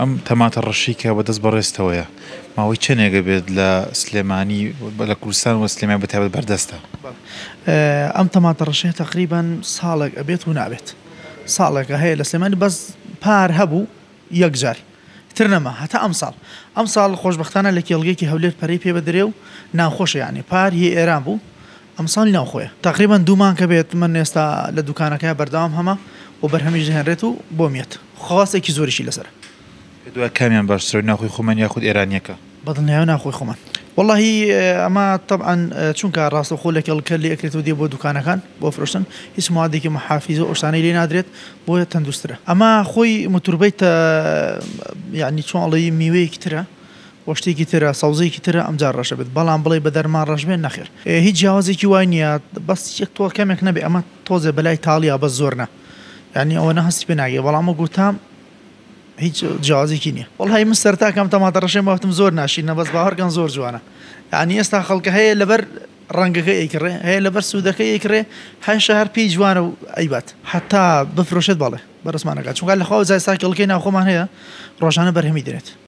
ئەم تەماتە ڕەشەی کە بەدەست بەڕێزتەوەیە ماوەی چەندێکە بێت لە سلێمانی لە کوردستان و سلێمانی بە تایبەت بەردەستە؟ ئەم تەماتە ڕەشەیە تەقریبەن ساڵێک ئەبێت و نابێت ساڵێکە هەیە لە سلێمانی بەس پار هەبوو یەک جار تر نەما هەتا ئەمساڵ ئەمساڵ خۆشبەختانە لە کێڵگەیەکی هەولێر پەرەی پێ بدرێ و ناوخۆشە یانی پار هی ئێران بوو ئەمساڵ ناوخۆیە تەقریبەن دوو مانگە بێت من ئێستا لە دوکانەکەیا بەردەوام هەمە و بەرهەمیش دەهێنرێت و بۆم یەت خواستێکی زۆریشی لەسەرە. پێت وایە کامیان باشترە ناوخۆی خۆمان یاخود ئێرانیەکە؟ بەدڵنیایەوە ناوخۆی خۆمان. وەڵاهی ئەمە تەبعەن چونکە ڕاستەوخۆ لە کێڵگەکە لێ ئەکرێتەوە دێ بۆ دوکانەکان بۆ فرۆشتن هیچ موادێکی محافیز و ئەو شتانەی لێ نادرێت بۆیە تەندروستترە ئەمە خۆی متوربەی تە یانی چۆن ئەڵێی میوەیەکی ترە و شتێکی ترە سەوزەیەکی ترە ئەمجار ڕەشە بێت بەڵام بڵێی بە دەرمان ڕەش بێت نەخێر هیچ جیاوازێکی وای نییە بەس یەک تۆ کەمێک نەبێ ئەمە تۆزێ بەلای تاڵیا بەس زۆر نا یانی ئەوەنە هەستی پێ ناگەی بەڵام وەکو تام هیچ جیاوازێکی نییە. وەڵاهی من سەرەتا کەم تەماتە ڕەشێم وتم زۆر ناشیرنە بەس باوەڕکەن زۆر جوانە یانی ئێستا خەڵکە هەیە لەبەر ڕەنگەکەی ئەیکڕێ هەیە لەبەر سوودەکەی ئەیکڕێ هەیشە هەر پێی جوانە و ئەیبات هەتا بفرۆشێت بەڵێ بەرزمان ئەکات چونکە لەخوا جا ئێستا کێڵگەی ناوخۆمان هەیە ڕۆژانە بەرهەمی دێنێت.